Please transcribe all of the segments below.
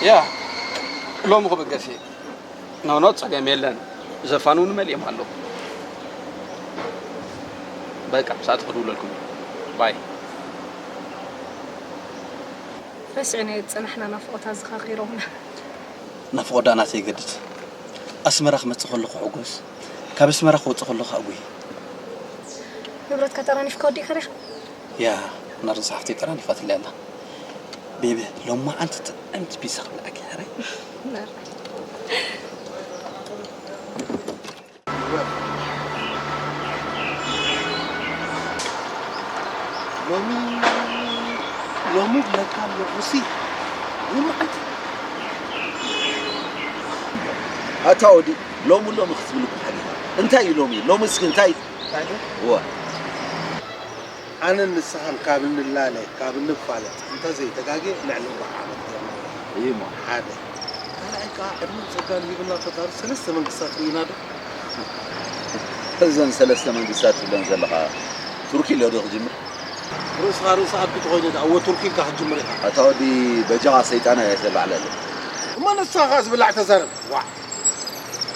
ያ ሎሚ ክብገስ እየ። ኖ ኖ፣ ጸገም የለን። ዘፋን እውን መሊኦም ኣለዉ። በቃ፣ ምሳእ ትኸዱ ውለልኩም። ባይ። ረሲዕናዮ ዝጸናሕና ናፍቖት ኣዘኻኺሮምና። ናፍቖት ደኣ ናተይ ይገድድ። ኣስመራ ክመጽእ ከለኹ ሕጎስ፣ ካብ ኣስመራ ክወጽእ ከለኹ ኣጉይ። ንብረትካ ጠራኒፍካ ወዲእካ ዲኻ? ያ፣ ናርዶስ ሓፍተይ ጠራኒፋትለይ ኣላ። ቤቢ፣ ሎማዓንቲ ጥዕምቲ ፒዛ ክብልዓኪ ሕራይ። ሎሚ፣ ሎሚ ለካ ኣለኹሲ። ሎማዓንቲ። ኣታ ወዲ፣ ሎሚ ሎሚ ክትብል እኮ ሓሊፋ። እንታይ እዩ ሎሚ? ሎሚ እስኪ እንታይ? እንታይ ዶ? እዋ። ኣነን ንስኻን ካብ እንላለ፣ ካብ እንፋለጥ፣ እንተዘይተጋግየ ልዕሊ ኣርብዓ ዓመት ጌርና ኢና። እዩ እሞ። ሓደ። ካልኣይ ከኣ ዕድመን ጸጋን ሂብና ፈጣሪ ሰለስተ መንግስታት ርኢና ዶ? እዘን ሰለስተ መንግስታት ትብለን ዘለኻ ቱርኪ ኢሎ ዶ ክጅምር? ርእስኻ ርእሲ ኣቢ ተኾይኑ ደኣ እወ ቱርኪ ኢልካ ክትጅምር ኢኻ። ኣታ ወዲ በጃኻ ሰይጣን እየ ዘለዓለለ። እሞ ንስኻ ከኣ ዝብላዕ ተዛረብ። ዋዕ።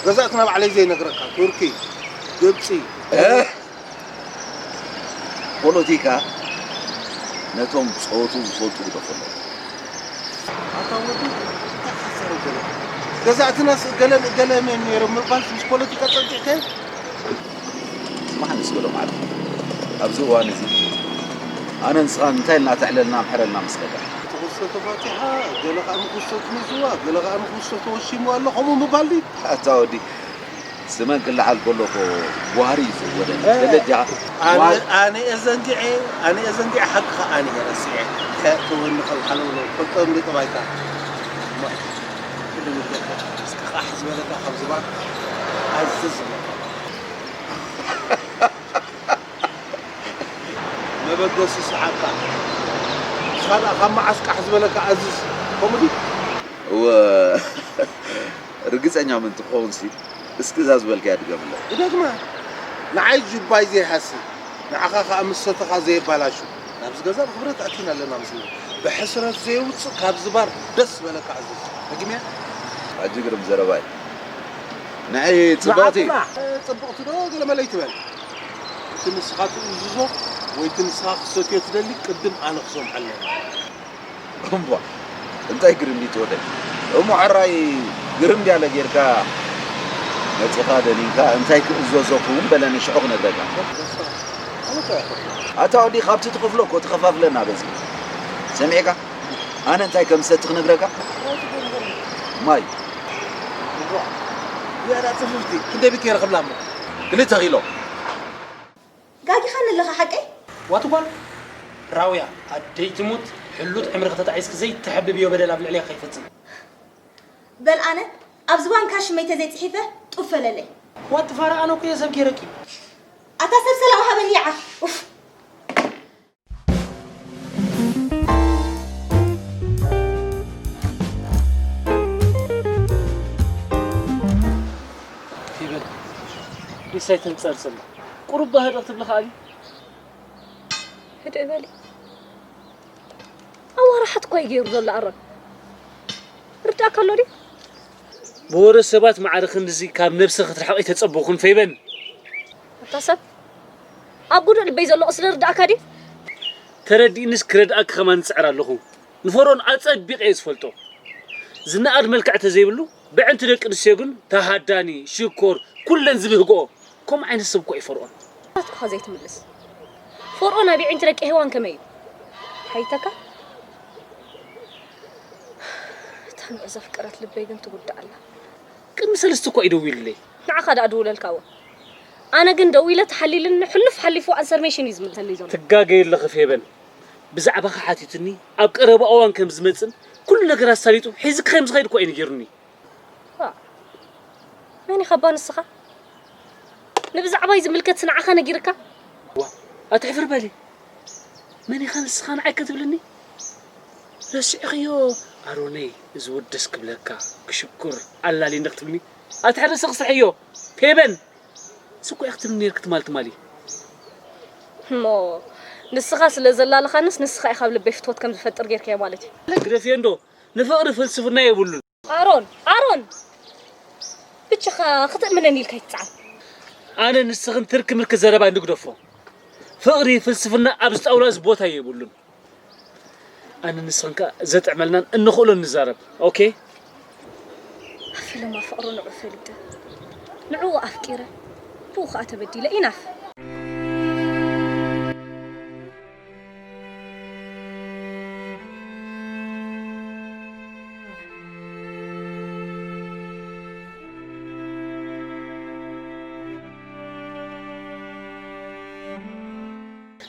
ገዛእትና ባዕለይ ዘይነግረካ ቱርኪ፣ ግብጺ። እ? ፖለቲካ ነቶም ጸወቱ ዝፈልጡ ግደፎሎም። ኣታ ወዲ እንታይ ሓሳብ ገለ? ገዛእትናስ እገለን እገለን እዮም ነይሮም ምባል ምስ ፖለቲካ ጸጊዕካዮ? ስማዕ ንስገዶ ማለት ኣብዚ እዋን እዚ ኣነ ንስኻ እንታይ ኢልና ተዕለልና ምሕረልና መስለካ? እቲ ክስቶ ተፋቲሓ፣ ገለ ከኣ ንክስቶ ትመዝዋ፣ ገለ ከኣ ንክስቶ ተወሺምዋ ኣሎ ከምኡ ምባል ድዩ? ኣታ ወዲ ስመን ክለዓል ከሎ እኮ ጓህሪ እዩ ዝወደኒ። እ፣ ስለዚ ዲኻ ኣነ፣ ጓህሪ ኣነ እየ ዘንጊዐ፣ ኣነ እየ ዘንጊዐ፣ ሓቅኻ ኣነ እየ ረሲዐ። ከእትወኒ ከም ሓለውለው፣ ፈልጦም ዶ ጠባይካ? እሞ፣ ክልል ገለ፣ እስኪ ቃሕ ዝበለካ ካብ ዝባን ኣዝዝ እሞ። መበገሲ ሰዓትካ። ንስኻ ደኣ ካብ መዓስ ቃሕ ዝበለካ ኣዝዝ፣ ከምኡ ድዩ? እወ፣ ርግጸኛ ምእንቲ ክኸውንሲ፣ እስኪ እዛ ዝበልካያ ድገምለይ። እደግማ፣ ንዓይ ጁባይ ዘይሃሲ፣ ንዓኻ ኸኣ ምሰተኻ ዘየባላሹ። ናብዚ ገዛ ብኽብረት ኣቲና ኣለና ምስልና። ብሕስረት ዘየውጽእ ካብዚ ባር ደስ ዝበለካ ኣዝዝ። ደጊመያ? ሕጂ ግርም ዘረባ እዩ። ንዓይ ጽብቕቲ። ንዓትና። ጽብቕቲ ዶ ገለ መለ ኣይትበል። እቲ ንስኻ ትእዝዞ ወይ እቲ ንስኻ ክትሰትዮ ትደሊ ቅድም ኣነ ክሰምዖ ኣለኒ። እምቧ፣ እንታይ ግርምቢጥ ወደይ። እሞ ሕራይ ግርምቢ ያለ ጌርካ መጺኻ ደኒንካ እንታይ ክእዘዘኩም በለኒ ሽዑ ክነግረካ። ኣታ ወዲ ካብቲ ትኸፍሎ እኮ ትኸፋፍለና በዚ። ሰሚዕካ? ኣነ እንታይ ከም ዝሰቲ ክነግረካ? ማይ ዝያዳ ጽፍፍቲ ክንደይ ብከይ ረኸብና እሞ ክልተ ኪሎ። ጋጊኻ ንለኻ ሓቀይ? ዋትጓል ራውያ ኣደይ ትሙት ሕሉት ዕምሪ ከተጣዒስኪ ዘይተሐብብዮ በደል ኣብ ልዕሊያ ከይፈጽም። በል ኣነ ኣብ ዝባን ካሽመይ ተዘይጽሒፈ ጡፍ በለለይ። ዋት ፋራ ኣነ እኮ እየ ሰብ ገይረኪ። ኣታ ሰብ ሰላም ሃበኒ ይዓፍ። ኡፍ። ይበል ሪሳይ ተንጸርጽር ቁሩባ ህደቕ ትብሊ ከኣ ህድእ በሊ። ኣዋራሓት እኮ እዩ ገይሩ ዘሎ ኣሮን። ርዳእካ ኣሎ ድዩ? ብወረ ሰባት ማዕረ ክንድዚ ካብ ነብሰ ክትርሕቕ ኣይተጸበኹን ፈይበን። ኣታ ሰብ ኣብ ጉዱእ ልበይ ዘሎ ስለ ርዳእካ ድዩ? ተረዲእንስ ክረድኣኪ ከማን እጽዕር ኣለኹ። ንፈርኦን ኣጸቢቐ እየ ዝፈልጦ። ዝነኣድ መልክዕ ተዘይብሉ ብዕንቲ ደቂ ኣንስትዮ ግን ተሃዳኒ፣ ሽኮር፣ ኩለን ዝብህግኦ። ከምኡ ዓይነት ሰብ እኮ እዩ ፈርኦን። ናትኩኻ ዘይትምልስ ፈርኦን ኣብ የዒንቲ ደቂ ሄዋን ከመይ እዩ? ሓይተካ እታ ንዑ ዘፍቀረት ልበይ ግን ትጉዳእ ኣላ። ቅድሚ ሰለስተ እኮ እዩ ደዊሉለይ። ንዓኻ ደኣ ድውለልካ እወ። ኣነ ግን ደዊለ ተሓሊልኒ ሕሉፍ ሓሊፉ ኣንሰርሜሽን እዩ ዝምልሰለይ ዘሎ። ትጋገይ ኣለኺ ፌበን። ብዛዕባኺ ሓቲቱኒ ኣብ ቀረባ እዋን ከም ዝመጽእን ኩሉ ነገር ኣሳሊጡ ሒዝኪ ከም ዝኸይድ እኮ እዩ ነጊሩኒ። ዋእ፣ መን ኢኻ እባ ንስኻ? ንብዛዕባይ ዝምልከትሲ ንዓኻ ነጊርካ? ዋእ፣ ኣትሕፍር በሊ። መን ኢኻ ንስኻ ንዓይ ከትብልኒ? ረሲዕኽዮ ኣሮነይ፣ እዚ ወዲ ደስ ክብለካ፣ ክሽኩር ኣላልየኒ ክትብልኒ? ኣቲ ሕርሲ ክስርሕዮ፣ ፌበን! እዚ እኮ ኢኺ ክትብልኒ ነይርኪ ትማል ትማሊ። እሞ ንስኻ ስለ ዘላለኻንስ ንስኻ ኢኻ ኣብ ልበይ ፍትወት ከም ዝፈጥር ጌርካዮ ማለት እዩ። ግደፍዮ እንዶ፣ ንፍቕሪ ፍልስፍና የብሉን። ኣሮን ኣሮን ብቻኻ ክትእምነኒ ኢልካ ኣይትጽዓር። ኣነ ንስኽን ትርኪ ምርኪ ዘረባ ንግደፎ። ፍቕሪ ፍልስፍና ኣብዚ ጣውላ እዚ ቦታ የብሉን። ኣነ ንስኽን ከኣ ዘጥዕመልናን እንኽእሎን ንዛረብ። ኦኬ? ኣፊልማ ፍቕሪ ንዑ ፈልጠ ንዕኡ ኣፍቂረ ብኡ ከኣ ተበዲለ ኢናፍ።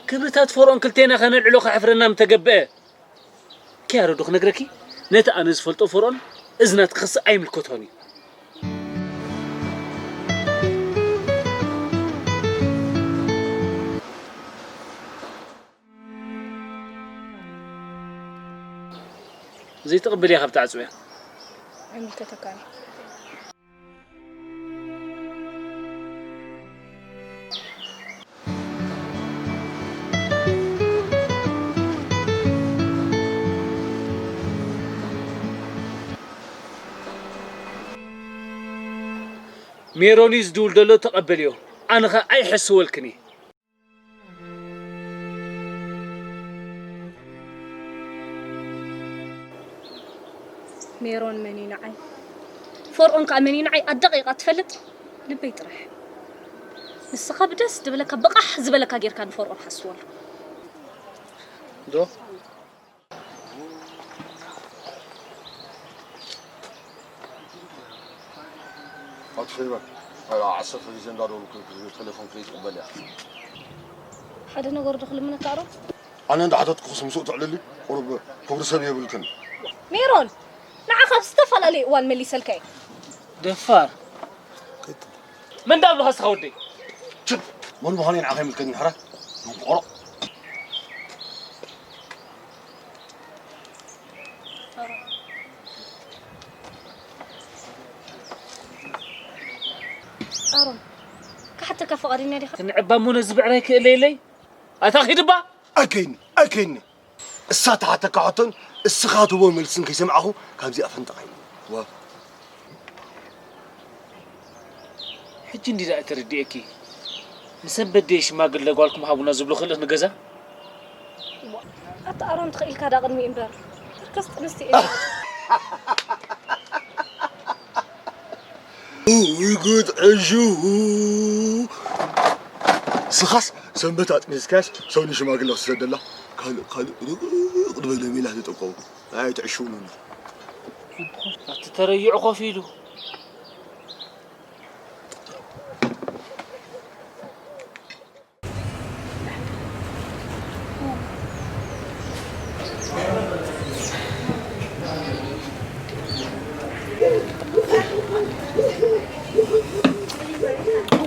ክብርታት ፈርኦን ክልቴና ከነልዕሎ ከሕፍረና ምተገብአ። ከያረዶ ክነግረኪ ነቲ ኣነ ዝፈልጦ ፈርኦን እዚ ናትኪ ክሲ ኣይምልከቶን እዩ። ዘይትቕበልያ ካብ ትዓጽውያ። ኣይምልከተካን እዩ። ሜሮን እዩ ዝድውል ዘሎ ተቐበልዮ። ኣነኸ ኣይሕስወልክን እየ። ሜሮን መን እዩ ንዓይ ፈርኦን ከዓ መን እዩ ንዓይ ኣደቂቃ ትፈልጥ ልበይ ጥራሕ ንስኻ ብደስ ድብለካ ብቃሕ ዝበለካ ጌርካ ንፈርኦን ሓስወሉ ዶ ኣቲ ፌበን ኣላ ዓሰርተ ግዜ እንዳደወልኩ ቴሌፎን ከይትቕበል እያ። ሓደ ነገር ዶ ክልምነካ ኣሮን? ኣነ እንዳሓተትኩኽስ ምስኡ ትዕልሊ ቁሩብ ክብሪ ሰብ የብልክን። ሜሮን ንዓኻ ኣብ ዝተፈላለየ እዋን መሊሰልካ እየ። ደፋር መን ዳብሉኻ እስኻ ወደይ? ችብ መን ምዃነይ ንዓኻ ይምልከኒ ሕራይ መንቆሮ። ኣሮን ክሓተካ ፍቓደኛ ዲኻ? ትንዕባ እሞ ነዚ ብዕራይ ክእለየለይ ኣታ ኺድባ። ኣከይኒ ኣከይኒ እሳ ትሓተካ ሕቶን እስኻ ትቦ መልስን ከይሰማዕኹ ካብዚኣ ፈንጠቕ ኣይብልን። ዋ ሕጂ እንዲ ደኣ ተረዲኤኪ ንሰንበት ድየ ሽማግለ ጓልኩም ሃቡና ዝብሉ ክልእኽ ንገዛ። ኣታ ኣሮን ትኽኢልካ ዳ ቅድሚ እምበር ርከስ ጥንስቲ እየ። ውጉድ ዕሹ ስኻስ ሰንበት ኣጥኒስካስ ሰው ንሽማግለ ክስደደላ ካልእ ካልእ ርቕቕ ዝበለ ሜላ ተጠቀሙ። ኣይትዕሽውኑና። እቲ ተረይዑ ኮፍ ኢሉ።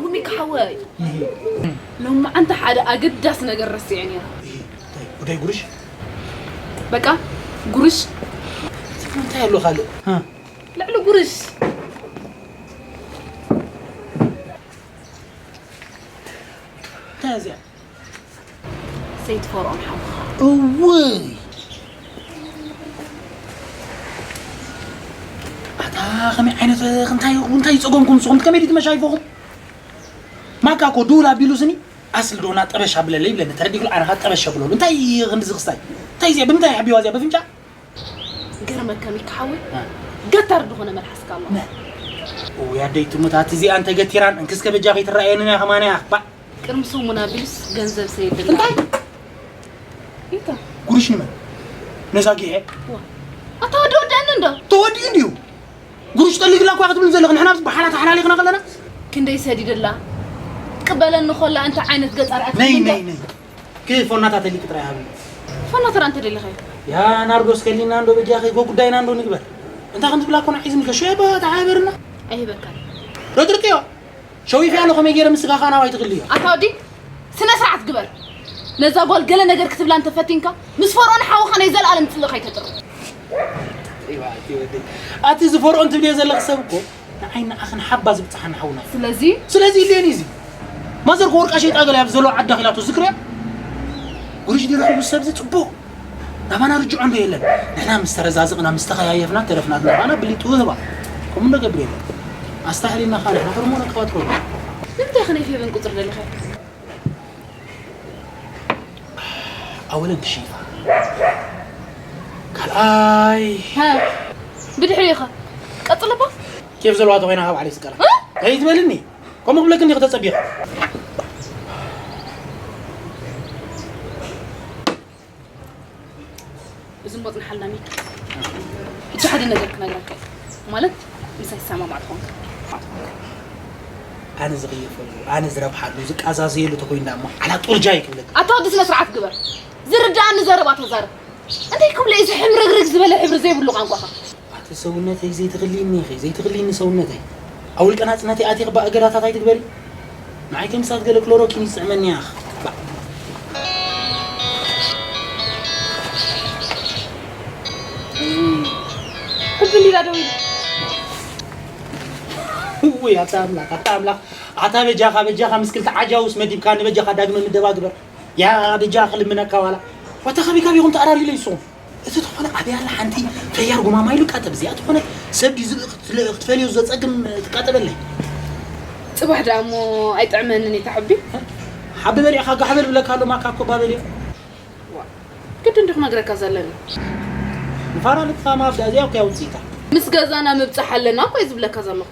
ቡኒ ክሓወይ ሎማዓንቲ ሓደ ኣገዳሲ ነገር ረሲዐ ነይረ። እንታይ ጉዳይ ጉርሽ? በቃ ጉርሽ እንታይ ኣሎ ካልእ? ልዕሊ ጉርሽ እንታይ እዚኣ? ሰይት ፈርዖን ሓውኻ። እውይ ኣታ ከመይ ዓይነት እንታይ እንታይ ይፀገምኩም ንስኹም ከመይ ድዩ መሻይፎኹም? ማካ እኮ ዱል ኣቢሉ ስኒ ኣስሊ ዶና ጠበሽ ኣብለለ ይብለኒ ተረዲእኩ ኣነ ከዓ ጠበሽ ኣብለሉ እንታይ ክንድዚ ክስታይ እንታይ እዚኣ ብምንታይ ሓቢዋ እዚኣ በፍንጫ ገርመካ ሚካ ሓወይ ገታር ዝኾነ መልሓስካ ኣሎ። እውይ ኣደይ ትሙት ኣቲ እዚኣ እንተገቲራን እንክስከ በጃ ከይትረኣየኒ ናይ ከማን እያ ባዕ ቅድሚ ሰሙን ኣቢሉስ ገንዘብ ሰየድልና። እንታይ ይታ ጉርሽ ንመን ነዛ ጊሐ ዋ ኣታ ወዲ ወዳኒ እንዶ ተወዲኡ እንድዩ ጉርሽ ጠሊግላ እኳ ክትብል ዘለኽ ንሕና ብሓና ተሓላሊኽና ከለና ክንደይ ሰዲድላ ትቅበለኒ ኮላ እንታይ ዓይነት ገጻር ነይ ነይ ነይ ክፎናታት ተሊክ ጥራይ ሃብኒ ፈናተራ እንተ ደለኸ ያ ናርዶስ ከሊና እንዶ በጃኺ ጎ ጉዳይና እንዶ ንግበር እንታይ ከም ትብላ ኮና ሒዝኒ ከሸበ ተሓበርና ኣይበካን ረድርቅዮ ሸዊፍያ ኣሎ ከመይ ገይረ ምስጋኻ ናባይ ትኽልዮ ኣታ ወዲ ስነ ስርዓት ግበር። ነዛ ጓል ገለ ነገር ክትብላ እንተፈቲንካ ምስ ፈርዖን ሓውኻ ናይ ዘለኣለም ጽልእ ከይተጥርፍ። ኣቲ እዚ ፈርዖን ትብልዮ ዘለኽ ሰብ እኮ ንዓይ ንዓኽን ሓባ ዝብጽሓና ሓውና እዩ ስለዚ ስለዚ ኢልዮን እዩ እዚ ማዘር ከወርቃ ሸይጣ ገለ ኣብ ዘሎ ዓዳ ኺላቶ ዝክርያ ጉርሽ ዲረኽቡ ሰብዚ ጽቡቕ ናባና ርጅዖ እንዶ የለን ንሕና ምስ ተረዛዝቕና ምስ ተኸያየፍና ተረፍና ናባና ብሊጡ ህባ ከምኡ እንዶ ገብር የለን ኣስተሕሊና ኻ ንሕና ፈርሞን ኣካባት ሮና ንምንታይ ኸ ናይ ፌቨን ቁፅሪ ደሊኻ ኣወለን ክሽይፋ ካልኣይ ብድሕሪ ኢኻ ቀፅልባ ኬፍ ዘለዋ ተኾይና ካብ ዓለይ ስቀላ ከይትበልኒ ከምኡ ክብለክ እንዲኹ ተፀቢኻ እዚ እሞ ፅንሓልና ሚኪ ሕጂ ሓደ ነገር ክነግረካ እዩ ማለት ምሳይ ዝሰማማዕ ትኾንካ ኣነ ዝቕየፈሉ ኣነ ዝረብሓሉ ዝቃዛዘየሉ ተኮይንዳ እሞ ዓላ ጡርጃ ይክብለክ ኣታ ወዲ ስነ ስርዓት ግበር ዝርዳኣኒ ዘረባ ተዛረብ እንታይ ክብለ እዚ ሕምርግርግ ዝበለ ሕብሪ ዘይብሉ ቋንቋኻ ኣቲ ሰውነተይ ዘይትኽልኒ ኢኺ ዘይትኽልኒ ሰውነተይ ኣብ ውልቀ ናፅነተይ ኣቲኺ ብኣገዳታት ኣይትግበሪ ንዓይ ከምሳት ገለ ክሎሮኪን ይስዕመኒ ኣኽ ሕብል ኢላ ደው ኢሉ ውይ ኣታ ኣምላኽ ኣታ ኣምላኽ ኣታ በጃኻ በጃኻ ምስ ክልተ ዓጃውስ መዲብካ ንበጃኻ ዳግመ ምደባ ግበር ያ በጃኻ ልምነካ ዋላ ዋታ ካበይ ካበይኹም ተኣራሪለ ይስኹም እቲ ዝኾነ ኣብያ ኣላ ሓንቲ ፈያር ጉማማ ኢሉ ቃጠብ እዚኣ ዝኾነ ሰብ ድዩ ዝልእኽ ክትልእኽ ትፈልዮ ዘፀግም ትቃጠበለይ ፅባሕ ደኣ እሞ ኣይጥዕመንን እዩ ተሓቢ ሓቢ በሊዕኻ ጋሕበል ብለካ ኣሎ ማካ ኮባ በሊዑ ግድን ዶ ክነግረካ ዘለኒ ንፋራ ልጥፋማ ኣብዳ እዚኣ እኮ ውፅኢታ ምስ ገዛና ምብፃሕ ኣለና እኮ እዩ ዝብለካ ዘለኹ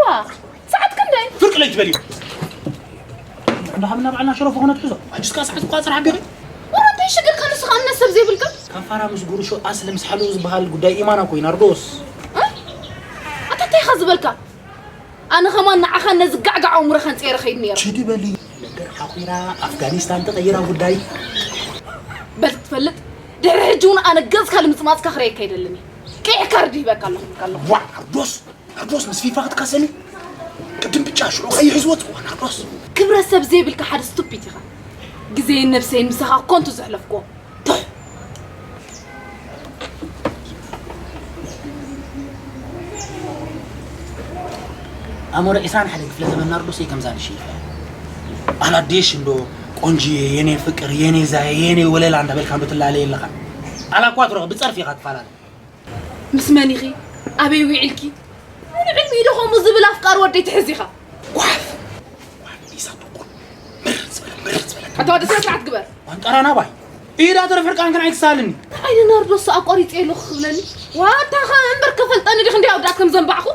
ዋ ሰዓት ክንደይ ፍርቅ ለይ ትበልዩ እንዳሃብና ባዕልና ሸረፎ ክነትሕዞ ኣጅስካ ሰዓት እኳ ስራሕ ቢኺ ወረ እንታይ ሽግር ከንስኻ እምነት ሰብ ዘይብልካ ካብ ፋራ ምስ ጉርሾ ኣስሊ ምስ ሓልኡ ዝበሃል ጉዳይ ኢማና ኮይ ናርዶስ ኣታ እንታይ ኢኻ ዝበልካ ኣነ ኸማን ንዓኻ ነዚ ጋዕጋዕ ኣእምሮኻን ጸይረ ኸይድ ነይረ። ችዲ በሊ ነገር ሓኺራ ኣፍጋኒስታን ተቐይራ ጉዳይ በል ትፈልጥ ድሕሪ ሕጂ እውን ኣነ ገጽካ ልምጽማጽካ ክርእየካ ኣይደልን እየ። ቀይሕ ካርድ ይህበካ ኣለኹ ኢልካ ኣለኹ። ዋዕ ናርዶስ ናርዶስ ምስ ፊፋ ክትካሰኒ ቅድም ብጫ ሽዑ ቀይሕ ዝወጽእ እዋ ናርዶስ ክብረት ሰብ ዘይብልካ ሓደ ስቱፒድ ኢኻ። ግዜን ነብሰይን ምሳኻ ኮንቱ ዘሕለፍክዎ። ኣሞረ ዒስራን ሓደን ክፍለ ዘመን ናርዶሰይ ከምዛ ንሽይፈ ኣላ ዴሽ እንዶ ቆንጅየ የኔ ፍቅር የኔ ዛየ የኔ ወለላ እንዳበልካ እንዶ ትላለየ ኣለኻ ኣላ ኳትሮ ብፀርፊ ኢኻ ትፈላለ ምስ መን ኢኺ ኣበይ ዊዒልኪ ሙሉ ዕድሚኡ ዶ ከምኡ ዝብል ኣፍቃሪ ወደይ ትሕዝ ኢኻ ጓፍ ኒሳ ዶቆን ምር ዝበለ ምር ዝበለ ኣታ ወዲ ስነ ስርዓት ግበር ዋንጠራና ባይ ኢዳ ተረፍ ሕርቃንክን ኣይትሳልኒ እንታይ ናርዶስ ኣቋሪፀ ኣለኹ ክብለኒ ዋታ ኸ እምበር ከፈልጠኒ ዲኽ እንዲ ኣውዳት ከም ዘንባዕኹ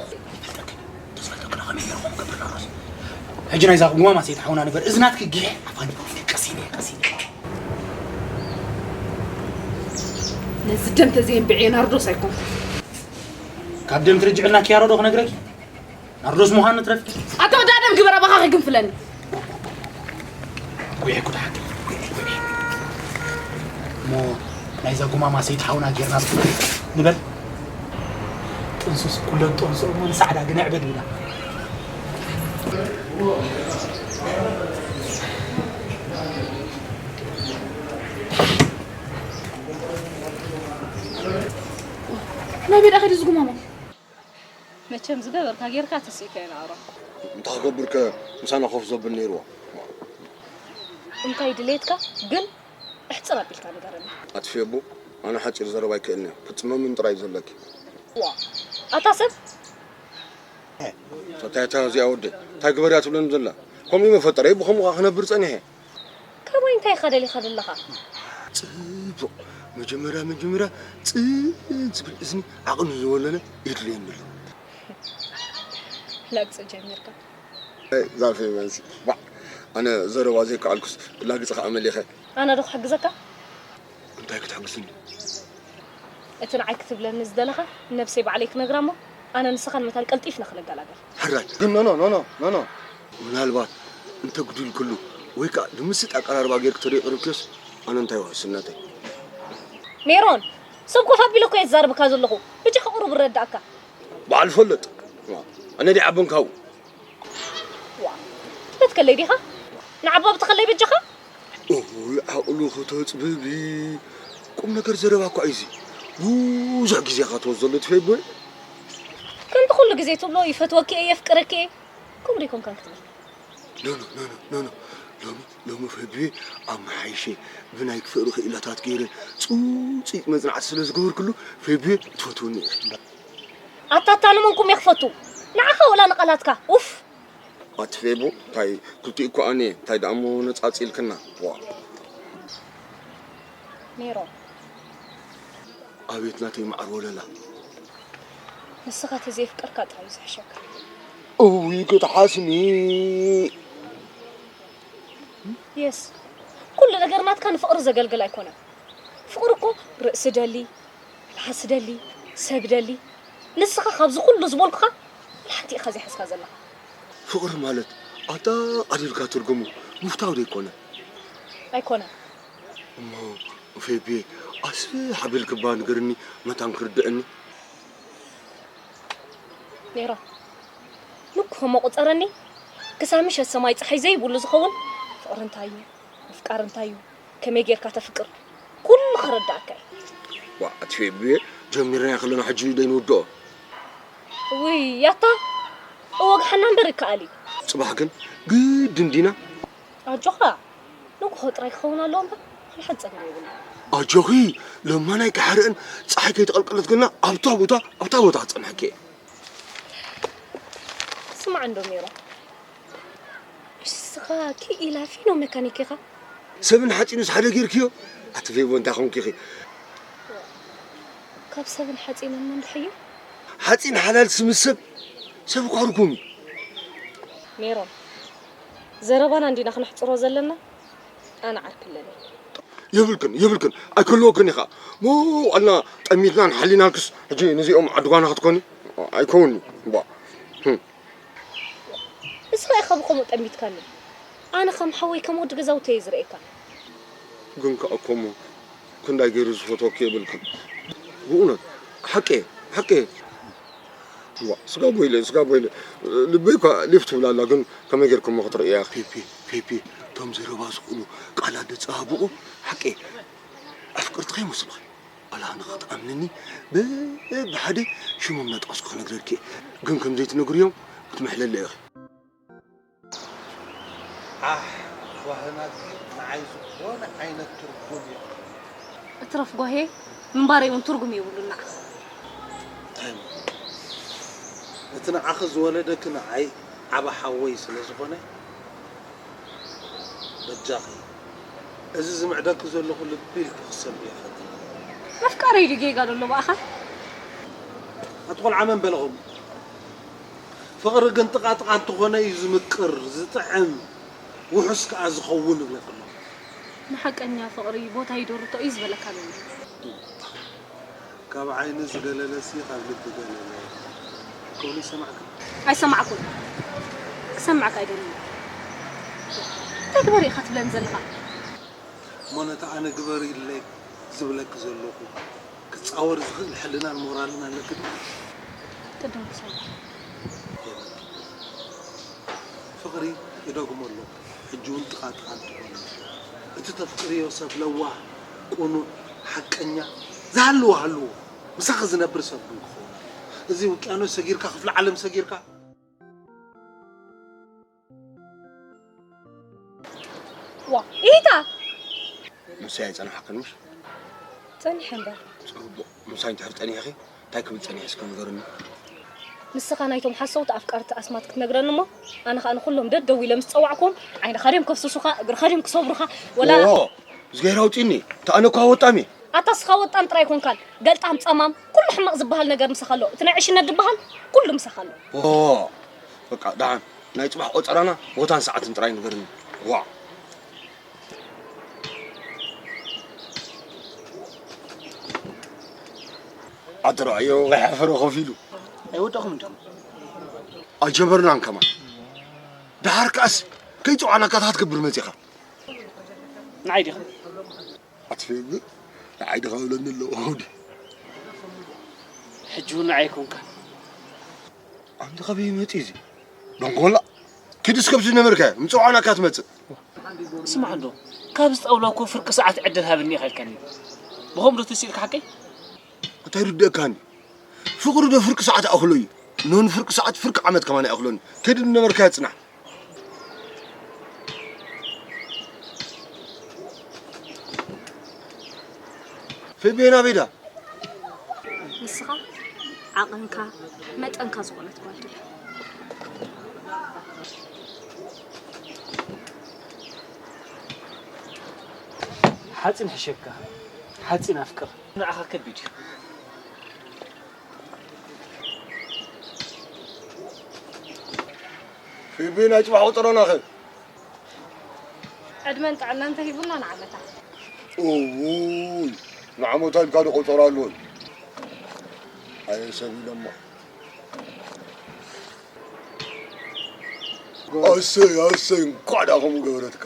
ሕጂ ናይዛ ጉማማ ሰይቲ ሓውና ንበር እዝናት ክግሕ ኣፋኒ ቀሲኒ ቀሲኒ ነዚ ደም ተዘየንብዕዮ ናርዶስ ኣይኮንኩ ካብ ደም ትርጅዕልና ኪያሮ ዶ ክነግረኪ? ናርዶስ ምዃኑ ትረፍ። ኣታ ወዲ ኣደም ግበር ኣባኻ ከይግንፍለኒ። ጉዒ ጉድ ሓቂ። እሞ ናይዛ ጉማማ ሰይቲ ሓውና ጌርና ንበል። ጥንሱስ ኩለን ጠንስኦ እሞ ንሳዕዳ ግን ኣዕበድ ኢላ። ናይ ቤዳ ከዲ ዝጉማማ። መቸም ዝገበርካ ጌርካ ተስኢካ ይንኣሮ። እንታይ ክገብርከ ምሳና ኮፍ ዘብል ነይርዎ። እንታይ ድሌትካ ግን እሕፅር ኣቢልካ ንገረኒ። ኣጥፍየ ኣቦ፣ ኣነ ሓፂር ዘረባ ኣይክእልን እየ። ክትፅመምን ጥራይ እዩ ዘለኪ። ዋ፣ ኣታ ሰብ። ሰታይታ እዚኣ ወደ እንታይ ግበርያ ትብለኒ ዘላ? ከምኡ እዩ መፈጠረይ፣ ብኸምኡ ከዓ ክነብር ፀኒሐ። ካባይ እንታይ ኢኻ ደሊኻ ዘለኻ? ጽቡቕ። መጀመርያ መጀመርያ ጽን ዝብል እዝኒ ዓቕሚ ዝወነነ የድልየኒ ኣሎ። ላግጺ ጀሚርካ። ዛፌ መንሲ። ባዕ፣ ኣነ ዘረባ ዘይከኣልኩስ ክላግጺ ከኣ መሊኸ። ኣነ ዶ ክሕግዘካ? እንታይ ክትሕግዝኒ? እቲ ንዓይ ክትብለኒ ዝደለኻ ንነብሰይ ባዕለይ ክነግራ እሞ ኣነ ንስኻን መታን ቀልጢፍና ክንገላገል። ሕራይ ግን ኖኖ ኖኖ ኖኖ። ምናልባት እንተ ጉዲልክሉ ወይ ከኣ ብምስጥ ኣቀራርባ ጌርክ ተደይ ቅርብክዮስ ኣነ እንታይ ውሕስነተይ? ሜሮን፣ ሰብ ኮፍ ኣቢለ እኮ እየ ዝዛረበካ ዘለኹ። ብጃኻ ቁሩብ እረዳእካ። በዓል ፈለጥ። ኣነ ዲዓበንካው። ዋ፣ ትበትከለይ ዲኻ? ንዓባብትኸለይ በጃኻ? እውይ ዓቕሉ ከተጽብቢ። ቁም ነገር ዘረባ እኳ እዩ እዚ። ብዙሕ ግዜኻ ትወስደሉ ትፈይቦይ። ከምቲ ኩሉ ግዜ ትብሎ ይፈትወኪ እየ፣ የፍቅረኪ እየ። ከምኡ ዶ ኣይኮንካን ክትብል? ኖ፣ ኖ፣ ኖ፣ ኖ፣ ኖ፣ ኖ። ሎሚ፣ ሎሚ ፈቢየ ኣመሓይሸ ብናይ ፍቕሪ ክኢላታት ገይረ ጽውጽይ መጽናዕቲ ስለ ዝገበርክሉ ፈቢየ ትፈትውኒ ኢኺ። ኣታ፣ ኣታ ንመንኩም እየ ክፈቱ? ንዓኻ ወላ ንቓላትካ? ኡፍ! ኣቲ ፌቡ፣ እንታይ ክልቲኡ እኮ ኣነ፣ እንታይ ደኣ እሞ ነጻጺልክና? ዋ። ሜሮን። ኣቤት ናተይ መዓር ወለላ። ንስኻ ተዘየፍቀርካ ጥራይ እዩ ዝሕሸካ። እውይ ክትሓስሚ። የስ። ኩሉ ነገር ናትካ ንፍቕሪ ዘገልግል ኣይኮነን። ፍቕሪ እኮ ርእሲ ደሊ፣ መልሓስ ደሊ፣ ሰብ ደሊ። ንስኻ ካብዚ ኩሉ ዝበልኩኻ ሓንቲ ኢኻ ዘይሓዝካ ዘለኻ። ፍቕሪ ማለት ኣጣቓሊልካ ትርጉሙ ምፍታው ዶ ኣይኮነን? ኣይኮነን። እሞ ፌቤ ኣስፍሕ ኣቢልኪ እባ ንገርኒ መታን ክርድኣኒ። ሜሮን፣ ንግሆ እሞ ቁጸረኒ፣ ክሳብ ምሸት ሰማይ ጸሓይ ዘይብሉ ዝኸውን ፍቕሪ እንታይ እዩ? ምፍቃር እንታይ እዩ? ከመይ ጌርካ ተፍቅር? ኩሉ ከረድኣካ እየ። ዋእ ኣቲ ፌቤ፣ ጀሚርናዮ ከለና ሕጂ ዶ ኣይንውድኦ? ውይ ያታ፣ እወግሓና እምበር ይከኣል እዩ። ጽባሕ ግን ግድን ዲና? ኣጆኻ፣ ንግሆ ጥራይ ክኸውን ኣለዎ እምበር፣ ካልእ ሓንጻብ የብሉን። ኣጆኺ፣ ለማናይ ከይሓርቕን ጸሓይ ከይተቐልቀለት ገና ኣብታ ቦታ፣ ኣብታ ቦታ ክጸንሐኪ እየ። ስማዕ እንዶ ሜሮን፣ ንስኻ ክኢላ ፊኖ መካኒክ ኢኻ? ሰብን ሓጺንስ ሓደ ጌርክዮ? ኣቲ ፌቦ እንታይ ኾንኪ ኢኺ? ካብ ሰብን ሓጺንን መንድሕዮ? ሓጺን ሓላል ስም ሰብ፣ ሰብ እኳ ርጉም እዩ። ሜሮን፣ ዘረባና እንዲና ክነሕጽሮ ዘለና፣ ኣነ ዓርኪ ኣለኒ። የብልክን፣ የብልክን፣ ኣይክህልወክን ኢኻ። ሞ ዋዕልና ጠሚትናን ሓሊናንክስ፣ ሕጂ ነዚኦም ዓዲ ጓና ክትኮኒ? ኣይከውን'ዩ፣ እምባ። ህም። ንስኻ ኢኻ ብኸምኡ ጠሚትካኒ። ኣነ ከም ሓወይ፣ ከም ወዲ ገዛውተይ እየ ዝርእየካ። ግን ከኣ እኮ እሞ፣ ክንዳይ ገይሩ ዝፈትወኪ የብልክን። ብእውነት፣ ሓቂ እየ፣ ሓቂ እየ። ዋ፣ ስጋቦ ኢለ፣ ስጋቦ ኢለ። ልበይ እኳ ሊፍ ትብል ኣላ፣ ግን ከመይ ጌርኩሞ ክትርእያ? ፌፌ፣ ፌፌ፣ እቶም ዘረባ ዝኽእሉ ቃላት ዘጸባብቑ ሓቂ ኣፍቅርትኻ ይመስሉኻ። ዋላ ንኽትኣምንኒ በብሓደ ሽሞም እናጠቐስኩ ክነግረልኪ እየ። ግን ከም ዘይትነግርዮም ክትምሕለለ ኢኺ። ዓሕ፣ ጓህናኪ ንዓይ ዝኾነ ዓይነት ትርጉም የብሉን። እትረፍ ጓሄ፣ ምንባረይ እውን ትርጉም የብሉን ንዓኻ። እንታይ እሞ? እቲ ንዓኺ ዝወለደኪ ንዓይ ዓቢ ሓወይ ስለ ዝኾነ፣ በጃኺ፣ እዚ ዝምዕደኪ ዘለኹ ልቢ ኢልኪ ክትሰምዕዮ ፈቲነ። ምፍቃረይ ድዩ ጌጋ ዘሎ ብኣኻ? ኣቲ ቆልዓ መን በለኹም? ፍቕሪ ግን ጥቓ ጥቓ እንተኾነ እዩ ዝምቅር፣ ዝጥዕም፣ ውሑስ ከኣ ዝኸውን እብለኩም። ንሓቀኛ ፍቕሪ ቦታ ይደርቶ እዩ ዝበለካ ዘሎ። ካብ ዓይኒ ዝገለለሲ ካብ ልቢ ገለለ። ከሎ ይሰማዕካ። ኣይሰማዕኩን። ክሰማዕካ ኣይደልን። እንታይ ግበር ኢኻ ትብለኒ ዘለኻ? እሞ ነቲ ኣነ ግበር ኢለ ዝብለኪ ዘለኹ ክጻወር ዝኽእል ሕልናን ሞራልን ኣለኪ ድዩ? ቅድም ክሰማ ፍቕሪ ይደግሞ ኣሎ። ሕጂ እውን ጥቓ ጥቓ እንትኾን እቲ ተፍቅርዮ ሰብ ለዋህ፣ ቁኑዕ፣ ሓቀኛ ዝሃልዎ ሃልዎ ምሳኺ ዝነብር ሰብ እውን ክኸውን ኣለዎ። እዚ ውቅያኖስ ሰጊርካ ክፍለ ዓለም ሰጊርካ ዋ ኢታ ምሳይ ኣይጸናሕክን ምሽ ጸኒሐ እምበር ጽቡቕ ምሳይ እንድሕር ጸኒሕኺ እንታይ ክብል ጸኒሐ እስከ ንገርኒ ንስኻ ናይቶም ሓሰውቲ ኣፍቃርቲ ኣስማት ክትነግረኒ እሞ ኣነ ከዓ ንኩሎም ደደው ኢለ ምስ ጸዋዕኩም ዓይንኻ ድዮም ከፍስሱኻ እግርኻ ድዮም ክሰብሩኻ ወላ ዝገይር ኣውፂኒ ተኣነ እኳ ወጣም እየ ኣታ ስኻ ወጣም ጥራይ ኮንካን ገልጣም ጸማም ኩሉ ሕማቕ ዝበሃል ነገር ምሳኻ ኣሎ እቲ ናይ ዕሽነት ዝበሃል ኩሉ ምሳኻ ኣሎ በቃ ደሓን ናይ ፅባሕ ቆፀራና ቦታን ሰዓትን ጥራይ ንገርኒ ዋ ኣትረኣዮ ከይሓፈረ ኮፍ ኢሉ ኣይወደኹም እንዲኹም ኣጀመርናን ከማን ደሓር ከኣስ ከይፅዋዕናካ ታ ክትገብር መፂኻ ንዓይ ዲኻ ኣትፌብ ንዓይ ድኻ ብለኒ ኣለዎ ከውዲ ሕጂ እውን ንዓይ ኮንካ ኣንተ ከበይ መፂ እዚ ደንጎላ ኪድ እስከብ ዝነበርካ ምፅዋዕናካ ትመፅእ ስማዕ እንዶ ካብዚ ጣውላ እኮ ፍርቂ ሰዓት ዕድል ሃብኒ ኢኻ ኢልካኒ ብኸም ዶ ተሲእልካ ሓቀይ እንታይ ርድእካኒ ፍቕሪ ዶ ፍርቂ ሰዓት ኣእኽሎ እዩ ኖን ፍርቂ ሰዓት ፍርቂ ዓመት ከማን ኣይኣኽሎኒ ኪድ ዝነበርካ ፅናሕ ፌቤና ቤዳ ንስኻ ዓቕንካ መጠንካ ዝኾነት ጓል ድለ ሓፂን ሕሸካ ሓፂን ኣፍቅር ንዓኻ ከቢድ እዩ ፊቢ ናይ ፅባሕ ቁፅሮና ኸ ዕድመን ጥዕና እንተሂቡና ንዓመታ እውይ ንዓመታ ኢልካ ዶ ቆፀራ ኣለዎ ኣየ ሰብ ኢሎሞ ኣሰይ ኣሰይ እንኳዕ ዳ ከምኡ ገበረትካ